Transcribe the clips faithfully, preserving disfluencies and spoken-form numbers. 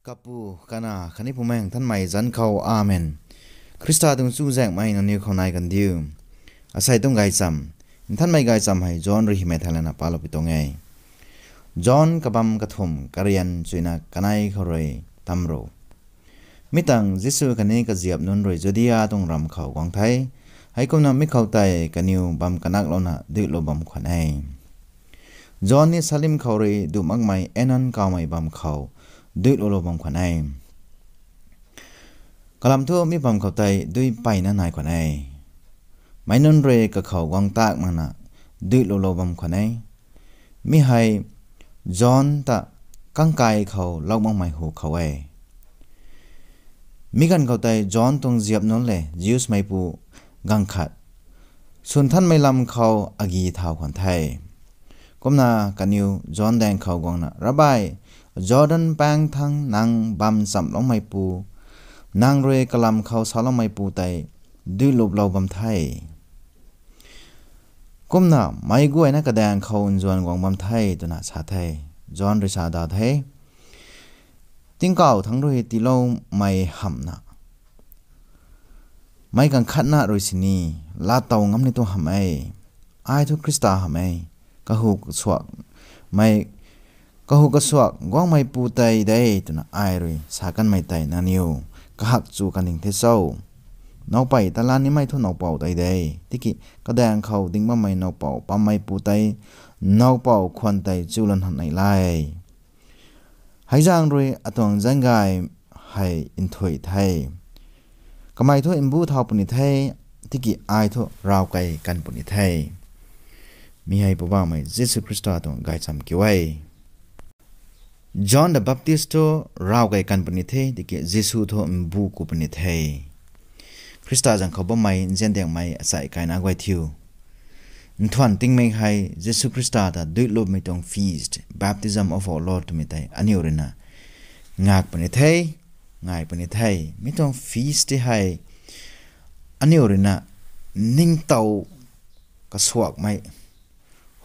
Kapu, Kanac khatni Bumaengh Nthanmei zanc khou, Amen. Khrista tuang chuzaenghmei nangniw khou nai kandiu. Asei tuang gaychamv, Nthanmei gaychamv hei John rui hymei thei lana paloupui tuang e. John kabam kathumh, karian chuyna kanei khou rui tamru. Mi tangv Jisu khatni kaziap nunc rui Judia tuang ram khou guang the. Heikumna mi khou tei kaniw bam kanaklouna duilou bam khwan e. John ni Salim khou rui duh makmei Aenon kawmei bam khou duiloulou bam khwan e. Kalam thu mi bam khou tei dui mpeyna nai khwan e. Meic nunc rui kakhou guang tak makna duiloulou bam khwan e. Mi hei John ta kangkai khou lou makmei hu khou e. Mi ganv khou tei John tuang ziap nunc le Jewsmeipu ganv khat swn nthanmei lam khou agi thau khwan the. Kumna kaniw John daeng khou guangna, Rabbi, Jordan paeng thangc nang bam chamhloumeipu, nang rui kalam khou saloumeipu tei duiluplou bam the. Kumna meic guayna kadaeng khou nzuan guang bam the, twna sa the. John rui sa da the, Tingkauh thangc rui tiiloumei hamhna meic ganv khatna rui sini laatow ngam ni tu hamh e. Ai thu Khrista hamh e. Kahu kasuak, mei, kahu kasuak guangmeipu tei de, twna ai rui sa kanmei tei nangniw kahak chu kan ding the cho? Nowpei talan nimei thu nowpou tei de. Tiki kadaeng khou ding bammei nowpou pammeipu tei nowpou khwan tei chu lan han nei lai. Hei zaeng rui atuang zaeng gay hei nthuih the. Kamei thu mbu thau puni the, tiki ai thu rav kei kan puni the. Mi hei Poubauhmei Jisu Khrista tuang gaychamv kiu e. John the Baptist thu rav kei kan puni the, tiki Jisu thu mbu ku puni the. Khrista zaeng khou bammei nziandiangmei achai kaina guay thiu, nthuan tingmei hei Jisu Khrista ta duilupmei tuang feast, Baptism of our Lord twmei tei aniu ruina ngak puni the, ngai puni the. Mi tuang feast tei hei aniu ruina ningtow kasuakmei,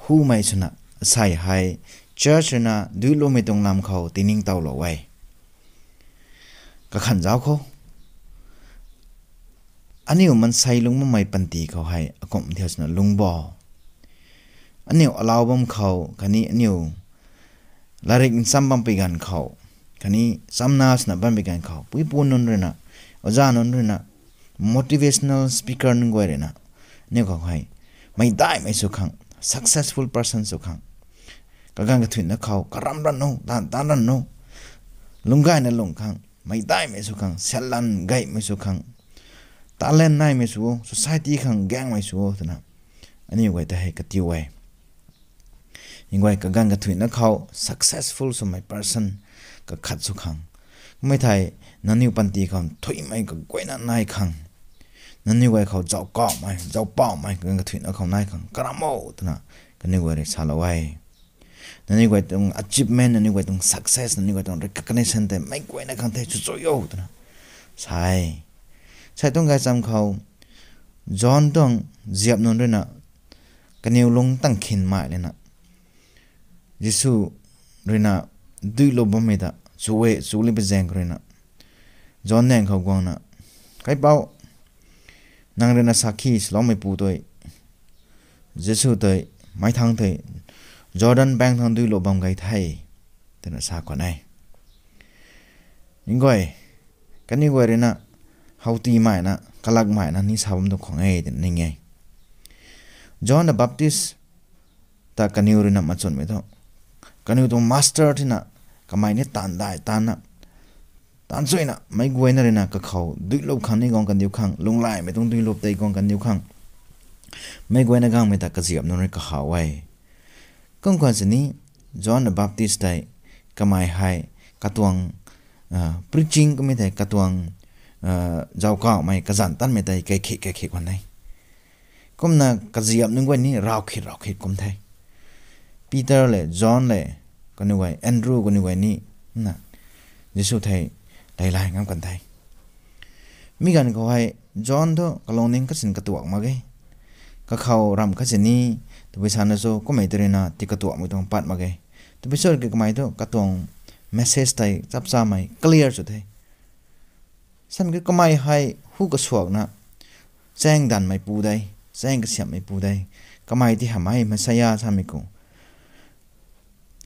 humei swna, asei hei church ruina duilupmei tuang lam khou tiningtowlou e. Kakhan zauc khou, aniu mansei lungc bammei panty khou hei akumh thiu swna lungc bo. Aniu alau bam khou khatni aniu latrik ncham bampui ganv khou, khatni chamna swna bampui ganv khou, puipu nunc ruina, oja nunc ruina, motivational speaker nunc guay ruina, aniu khou hei meicdaihmei sw khang, successful person sw khang, kaganv kathuina khou karam ran nu, taanv taanc ran nu, lungc gayna lung khang, meicdaihmei sw khang, satlan gaymei sw khang, talent naimei sw o, society khang gaengmei sw o twna aniu guay ta hei katiu e. Guay kaganv kathuina khou successful swmei person kakhat sw khang, kummei thei nangniw panty khou nthuihmei kaguayna nai khang, nangniw guay khou zauckauhmei, zaupauhmei kaganv kathuina khou nai khang karam o twna kaniw guay rui salou e. Nangniw guay tuang achievement, nangniw guay tuang success, nangniw guay tuang recognition tei meic guayna khang the, chuchu o twna sa e. Sei tuang gaychamv khou John tuang ziap nunc ruina kaniw lungc tang khin mai lana, Jisu ruina duilup bammei ta chu e, chu li pui zaeng khou ruina John daeng khou guangna, Kaipouc, nang ruina sakhi swloumeipu tei, Jisu tei, meic thangc tei Jordan paeng thangc duilup bam gay the, twna sa khwan e. Guay, kaniw guay ruina howtimeina, kalakmeina ni sa bam tu khang e twna ning e. John the Baptist ta kaniw ruina machunmei thu, kaniw tuang master thina, kamei ni taanv dai taanna, taanv chuyna, meic guayna ruina kakhou duilup khang ni guang kandiu khang, lunghlaymei tuang duilup tei guang kandiu khang, meic guayna gangmei ta kaziap nunc rui kahaw e. Kum khwan sini, John the Baptist tei kamei hei katuang preaching kummei thei katuang zauckauhmei kazanc tanmei tei kaikhek kaikhek khwan e. Kumna kaziap nunc guay ni rav khit rav khit kum the. Peter le John le kaniw guay, Andrew kaniw guay ni na, Jisu thei leilay ngam kan the. Mi ganv khou hei John thu kalungning kasin katuak mak ge. Kakhou ramh khat sini, tabui sana cho kummei tei ruina tikatuakmei tuang pat mak ge. Tabui cho ki kamei thu katuang message tei chapchamei clear sw the. Samei ki kamei hei hu kasuakna chaeng danmeipu de, chaeng kasiamhmeipu de, kamei ti hamh e Messiah samei khou.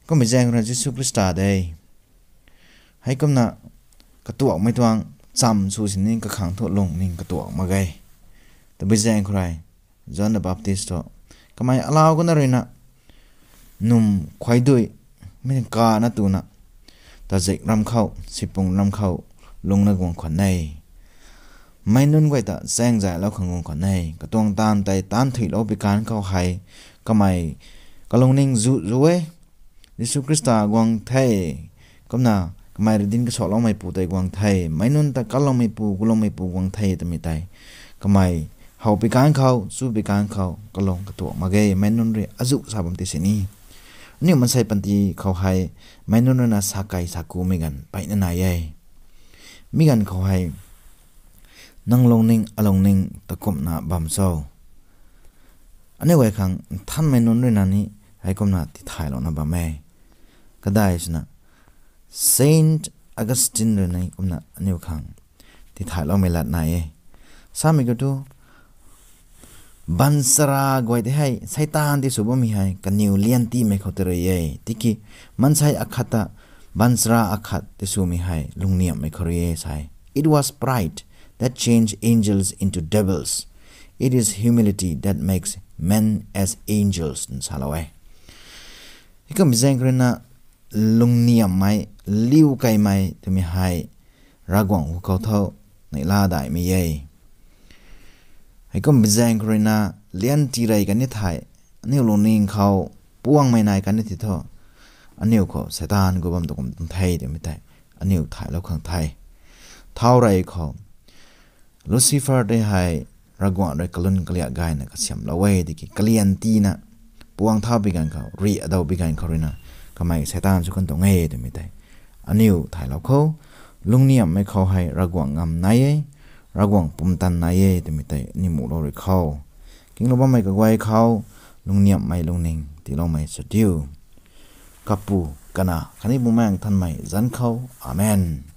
Kummei zaeng khou rui Jisu Khrista de. Heikumna katuakmei tuang chamv sw sini kakhang thu lungning katuak mak ge. Tabui zaeng khou rui John the Baptist thu kamei alau kuna ruina num khuaidui mei kana tuna tazik ram khou, sipung ram khou lungna guang khwan e. Meic nunc guay ta chaeng zaylou khang guang khwan e. Katuang taanv tei taanv thuilou pi kan khou hei kamei kalungning zu zu e. Jisu Khrista guang the. Kumna kamei rui dinc kasuakloumeipu tei guang the. Meic nunc ta kalloumeipu, guloumeipu guang the twmei tei kamei how pi kan khou, chu pi kan khou kalung katuak mak ge. Meic nunc rui azu sa bam ti sini. Aniu maansei panty khou hei meic nunc ruina sa kei sa kumei ganv peyna nai e. Mi ganv khou hei nang lungning alungning takumhna bam cho? Aniu guay khang nthanmei nunc ruina ni heikumna tithaylouna bam e. Kadai swna Saint Augustine rui ni kumna aniu khang tithayloumei lat nai e. Samei khou thu baanchara guay tei hei Seitaan ti sw bammei hei kaniw liantiimei khou tei rui e. Tiki maansei akhat ta baanchara akhat ti swmei hei lungniamhmei khou rui e sa e. It was pride that changed angels into devils. It is humility that makes men as angels, twna salou e. Heikum zaeng khou ruina lungniamhmei, liu keymei twmei hei Ravguangc hu khou tho neihla daihmei e. Heikum zaeng khou ruina lianti rey kan ni thei, aniu lungning khou puangmei nai kan ni ti thu, aniu khou Seitaan gu bam tu kum tuang the twmei tei aniu thaylou khang the. Thau rey khou Lucifer tei hei Ravguangc rui kalun kaliak gayna kasiamhlou e tiki kaliantiina puang thau pi ganv khou, rih adau pi ganv khou ruina kamei Seitaan sw kan tuang e twmei tei aniu thaylou khou. Lungniamhmei khou hei Ravguangc ngam nai e, Ravguangc pumtan nai e twmei tei aniu muhlou rui khou, kinglou bammei kaguay khou lungniamhmei lungning tiiloumei sw diu. Kapu, Kanac khatni Bumaengh Nthanmei zanc khou. Amen.